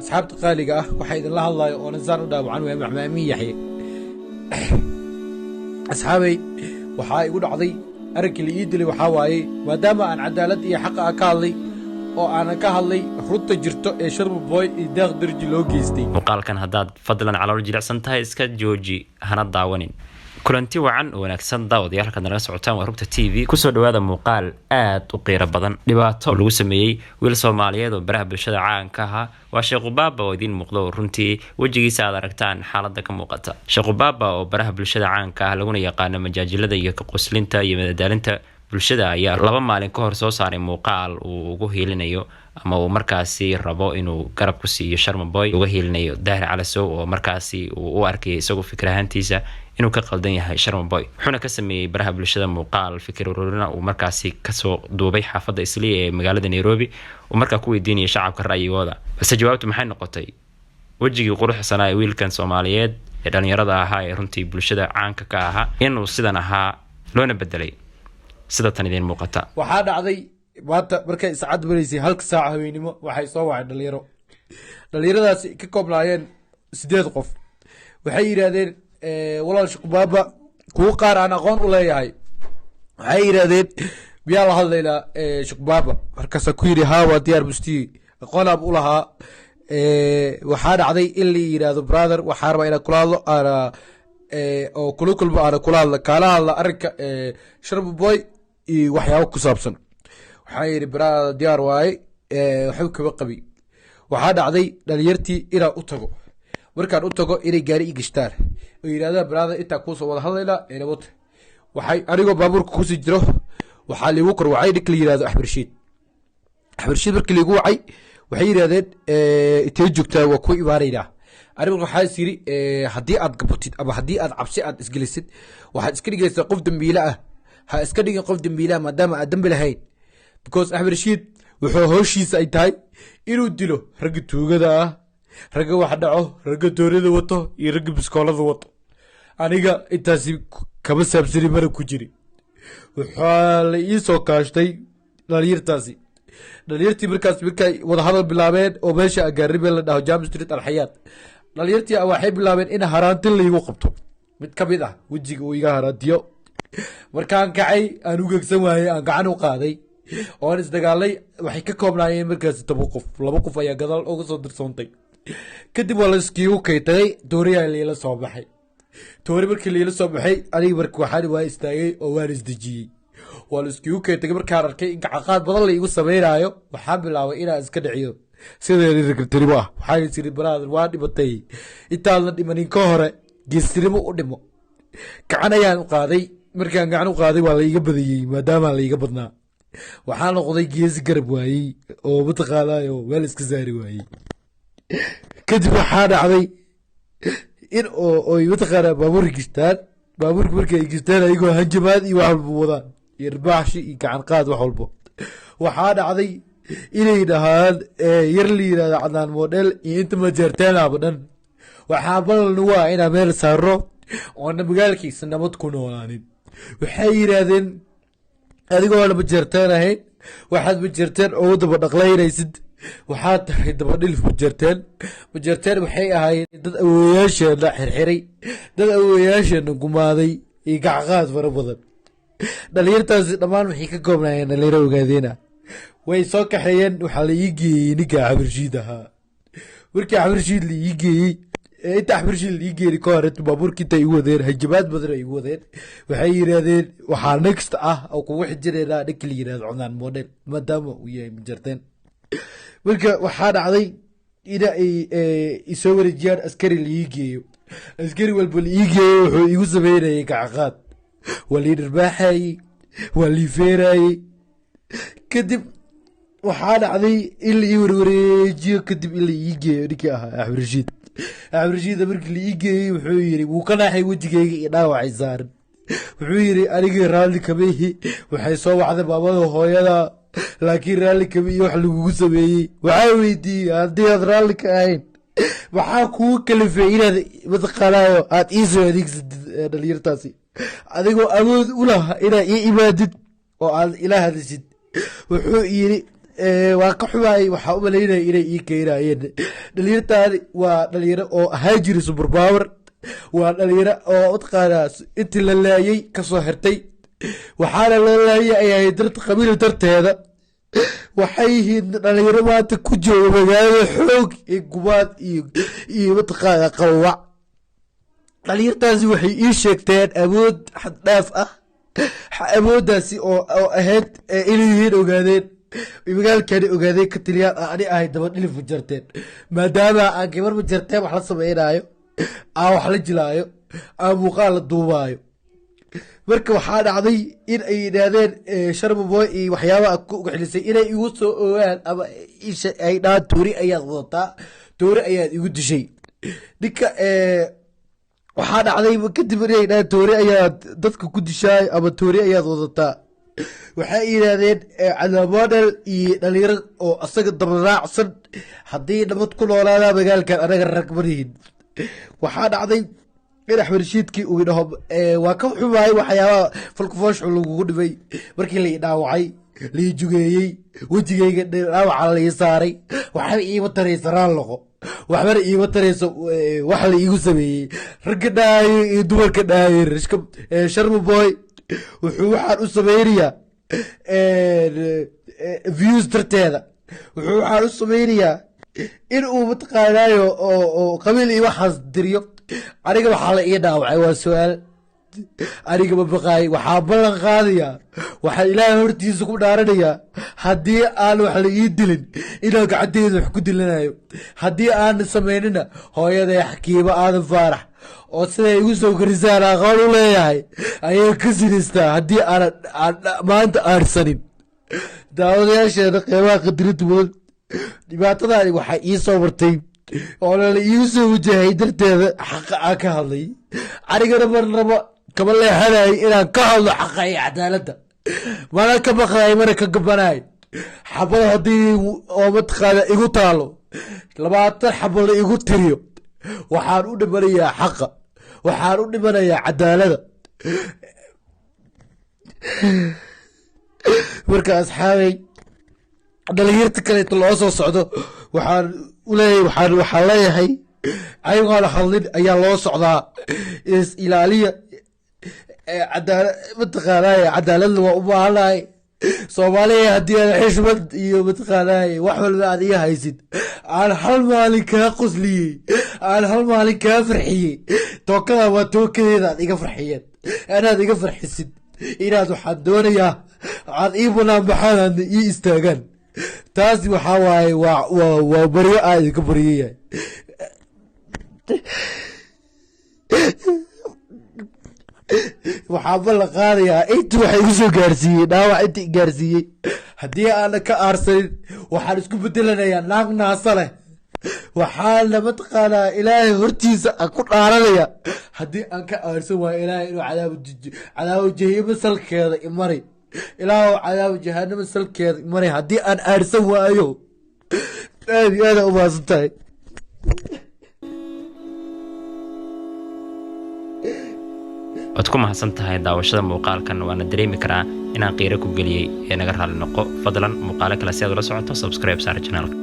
Asxaabta qaaliga ah, waxaa idinla hadlayo oo nisaan u dhaawacan waa Maxmed Amiin Yaxye. Asxaabay, waxaa igu dhacday arrinkii la ii dilay. Waxaa waaye maadaama aan cadaalad iyo xaqa ah ka hadlay oo aanan ka hadlay runta jirto ee Sharma Boy iyo Deeq Darji loo geystay. Muuqaalkan haddaad fadlan calool jilicsan tahay, iska jooji, hana daawanin. Kulanti wacan oo wanaagsan, daawadayaal. Halkaad nalaga socotaan waa Rugta TV. Kusoo dhawaada muuqaal aad u qiiro badan, dhibaato lagu sameeyey wiil Soomaaliyeed oo baraha bulshada caanka ahaa. Waa Sheekhubaaba oo idiin muuqdo, oo runtii wejigiisa aad aragtaan xaalada ka muuqata. Sheekhubaaba oo baraha bulshada caanka ah, laguna yaqaano majaajilada iyo kaqoslinta iyo madadaalinta bulshada, ayaa 2 maalin ka hor soo saaray muuqaal uu ugu hiilinayo ama uu markaasi rabo inuu garab ku siiyo Sharma Boy, uga hiilinayo Daahir Calasow, oo markaasi uu u arkayay isagu fikir ahaantiisa inuu ka qaldan yahay Sharma Boy. Wuxuuna ka sameeyey baraha bulshada muuqaal fikir ururina uu markaasi kasoo duubay xaafadda Islii ee magaalada Nairobi, uu markaa ku weydiinaya shacabka ra'yigooda. Balse jawaabtu maxay noqotay? Wejigii quruxsanaa ee wiilkan Soomaaliyeed ee dhalinyarada ahaa ee runtii bulshada caanka ka ahaa inuu sidan ahaa loona bedelay sida tan idiin muuqata. Waxaa dhacday maanta markay saacad maraysay 1-ka saaca haweenimo, waxay soo wacay dhalinyaro. Dhalinyaradaasi ka koobnaayeen sideed qof. Waxay yidhaahdeen, "Walaal Shuqbaaba," kuwo qaar aan aqoon u leeyahay, waxay yidhaahdeen, "Miyaa la hadlaynaa Shuqbaaba?" Markaasaa ku yidhi, "Haa, waa diyaar." Musti aqoon aab u lahaa. Waxaa dhacday in la yidhaahdo, "Brother, waxaa rabaa inaan kula hadlo aana oo kula kulmo, aana kula hadla, kaala hadla arrinka Sharma Boy iyo waxyaabo ku saabsan." Waxaa yidhi, "Brother, diyaar waaye, waxba kama qabi." Waxaa dhacday dhalinyartii inaan u tago. Markaan u tago, inay gaari i gashtaan oo yidhahdaan, "Brother, intaa kuusoo wada hadlaynaa ee nabad." Waxay anigoo baabuurka kusii jiro waxaa liigu kor wacay ninka la yihahdo Axmed Rashiid. Axmed Rashiid markii liigu wacay, waxay yidhahdeen, "Intee joogtaa? Waa ku imaanaynaa." Anigu waxaa is yidhi, haddii aad gabatid ama haddii aad cabsi aad isgelisid, waxaad iska dhigaysaa qof dambiile ah. Ha iska dhigin qof dambiile ah maadaama aad dambi lahayn, because Axmed Rashiid wuxuu howshiisa ay tahay inuu dilo ragga tuugada ah, ragga wax dhaco, ragga doonida wato iyo ragga biskoolada wato. Aniga intaasi kama saabsani, mana ku jiri. Waxaa la ii soo kaashtay dhalinyartaasi. Dhalinyartii markaas markay wadahadal bilaabeen oo meesha agaaribe la dhaho Jam Street, Alxayaat, dhalinyartii waxay bilaabeen in haraantin laigu qabto. Mid ka mid ah wejiga uu iga haraantiyo. Markaan kacay, aan ugegsan waayey, aan gacan u qaaday oon isdagaalay. Waxay ka koobnaayeen markaasi 10 qof. Laba qof ayaa gadaal uga soo dirsoontay. Kadib waa la iskiigu kaytagay. Dooriyaa liila soo baxay. Toori markii liila soo baxay, aniga marka waxaan waa istaagay oo waan isdejiyey. Waa la iskiigu kaytagay. Markaan arkay in gacaqaad badan la igu sameynaayo, waxaan bilaabay inaan iska dhiciyo sideedi ragartinimo ah. Waxaan is iri, "Brother, waa dhimatay. Intaadan dhimanin ka hore geestinimo u dhimo." Gacan ayaan u qaaday. Markaan gacan u qaaday, waa la iga badiyey. Maadaama la iga badnaa, waxaa noqday geesi garab waayey oo mataqaanayo meel iska saari waayey. Kadib waxaa dhacday in oo oy mataqaanaa baabuurka gishtaan. Baabuurka markay ay gishtaan, ayagoo hanjamaad iyo wax walba wadaan iyo irbaaxshi iyo gacan qaad, wax walbo, waxaa dhacday inay dhahaan yar la yidhahdo Cadnaan Model iyo inta majeerteenaba dhan, "Waxaa ballan nagu ah inaan meel saaro oona magaalkiisa nabad ku noolaanin." Waxay yidhaahdeen, "Adigoo majeerteen ahayn, waxaad majeerteen ugu daba dhaqlaynaysid, waxaad tahay dabadhilif majeerteen." Majeerteen waxay ahaayeen dad awooyaasheena xirxiray, dad awooyaasheena gumaaday iyo gacqaad fara badan. Dhalinyartaasi dhammaan waxay ka koobnaayeen dhalinyaro ogaadeena. Way soo kaxeeyeen. Waxaa la ii geeyey ninka Axmed ahaa. Markii Axmed la ii geeyey, inta Axmed la ii geeyey ka hor, inta baabuurka inta igu wadeen, hanjabaad badan ay igu wadeen. Waxay yidhaahdeen, "Waxaa next ah oo kugu xijireynaa ninka la yidhahdo Cunaan Model, maadaama uu yahay majarteen." Marka waxaa dhacday ina ay isoo wareejiyaan, askari la ii geeyo. Askari walba la ii geeyo wuxuu igu sameynayay gacaqaad, waa lii dharbaaxayey, waa lii feerayey. Kadib waxaa dhacday in la ii warwareejiyo, kadib in la ii geeyo ninkii ahaa Axmed Rashiid. Axmed Rashiid markii la ii geeyey, wuxuu yiri, wuu ka naaxay wejigeyga iyo dhaawacay saaran. Wuxuu yiri, "Anigii raalli kama ihi. Waxay soo wacday maamada hooyada, laakiin raalli kama iyo wax lagugu sameeyey." Waxaa weydiiyey, "Haddii aad raalli ka ahayn, maxaa kugu kalifay inaad mataqaanaayo aad ii soo adeegsatid dhalinyartaasi, adigoo awood u laha inaad ii imaadid oo aad ila hadashid?" Wuxuu yiri, Waa ka xumaayay. Waxaa u malaynaya inay ii keenayeen. Dhalinyartaani waa dhalinyaro oo ahaa jiri super power, waa dhalinyaro oo mataqaanaa intii la laayay kasoo xirtay. Waxaana loo laayay ay ahayd dart qabiil darteeda. Waxay yihiin dhalinyaro maanta ku jooga magaalada xoog iyo gubaad iyo mataqaanaa qawawac. Dhalinyartaasi waxay ii sheegteen awood xad dhaaf ah, awooddaasi oo ahayd inay yihiin Ogaadeen, magaalkani Ogaadeen ka tiliyaan, ani ahay dabadhilif Majarteen, maadaama aan gabar Majarteen wax la sameynaayo, aan wax la jilaayo, aan muuqaal la duubaayo. Marka waxaa dhacday in ay yidhaahdeen Sharma Boy iyo waxyaabaha ku ugaxilisay inay igu soo ogaan ama ay dhahaan toori ayaad wadataa, toori ayaad igu dishay ninka. Waxaa dhacday kadib inay dhahaan toori ayaad dadka ku dishaay ama toori ayaad wadataa. Waxay yidhaahdeen Cadnaan Model iyo dhalinyaro oo asaga dabaraacsan haddii nabad ku noolaada magaalkan, anaga rag marihin. Waxaa dhacday in Axmed Rashiidkii uu dhaho waa ka xumaayay waxyaabaha falkufooshu lagugu dhibay. Markii la i dhaawacay, lai jugeeyey, wejigayga dhaawaca lai saaray, waxba iima taraysa raal noqo, waxbana iima tarayso wax la iigu sameeyey. Ragga dhaayo iyo dumarka dhaayo, Sharma Boy wuxuu waxaan u sameynayaa views darteeda, wuxuu waxaan u sameynayaa in uu mataqaanaayo oo qabiil iyo waxaas diriyo. Aniga waxaa la ii dhaawacay waa su-aal. Aniga ma baqaay. Waxaa ballan qaadayaa, waxaan Ilaahay hortiisa ku dhaaranayaa, haddii aan wax la ii dilin inaan gacanteyda wax ku dilanayo. Haddii aan sameynina, hooyaday Xakiimo Aadan Faarax oo siday igu soo korisaan aqoon u leeyahay ayay ka sinaystaa haddii aanan maanta aarsanin. Daawadayaasheena qeybaha qadirinta mudan, dhibaatadaani waxaa ii soo martay oo lala iigu soo wajahay darteeda xaqa aan ka hadlay. Anigana marnaba kama leexanay inaan ka hadlo xaqa iyo cadaaladda, mana ka baqay, mana ka gabanay. Xabad haddii oo mataqaana igu taalo, 20 xabo la igu tiriyo, waxaan u dhimanayaa xaqa, waxaan u dhimanayaa cadaaladda. Marka asxaabay, dhalinyarta kaleeto loo soo socdo waxaan uleeyahay, waxaan leeyahay ayagoona hadlin ayaa loo socdaa. Is ilaaliya. Cadaala mataqaanaaye, cadaaladna waa u baahanahay Soomaaliya. Haddii aad xishmad iyo mataqaanaaye wax walba aad iga haysid, aan hal maalin kaa qosliyey, aan hal maalin kaa farxiyey, tookada waa tookadeeda aad iga farxiyeen, inaad iga farxisid, inaad waxaan doonayaa aad ii banaan baxaan, aadna ii istaagaan. Taasi waxaa waaye waa baryo aa idinka baryayahay. Waxaa ballan qaadayaa inti waxa igu soo gaarsiiyey dhaawac, inta i gaarsiiyey, haddii aanan ka aarsanin waxaan isku bedelanayaa naag naasa leh. Waxaana mataqaanaa Ilaahay hortiisa aan ku dhaaranaya, haddii aan ka aarsan waayo, Ilaahay inuu cadaabo jahiimo salkeeda imari. Ilaahu cadaabo jahanamo salkeeda imari haddii aan aarsan waayo. Aad iyo aada u mahadsan tahay. Waad ku mahadsan tahay daawashada muuqaalkan, waana dareemi karaa inaan qiiro ku geliyey ee naga raali noqo. Fadlan muuqaalo kale si aad ula socoto subscribe saar channelka.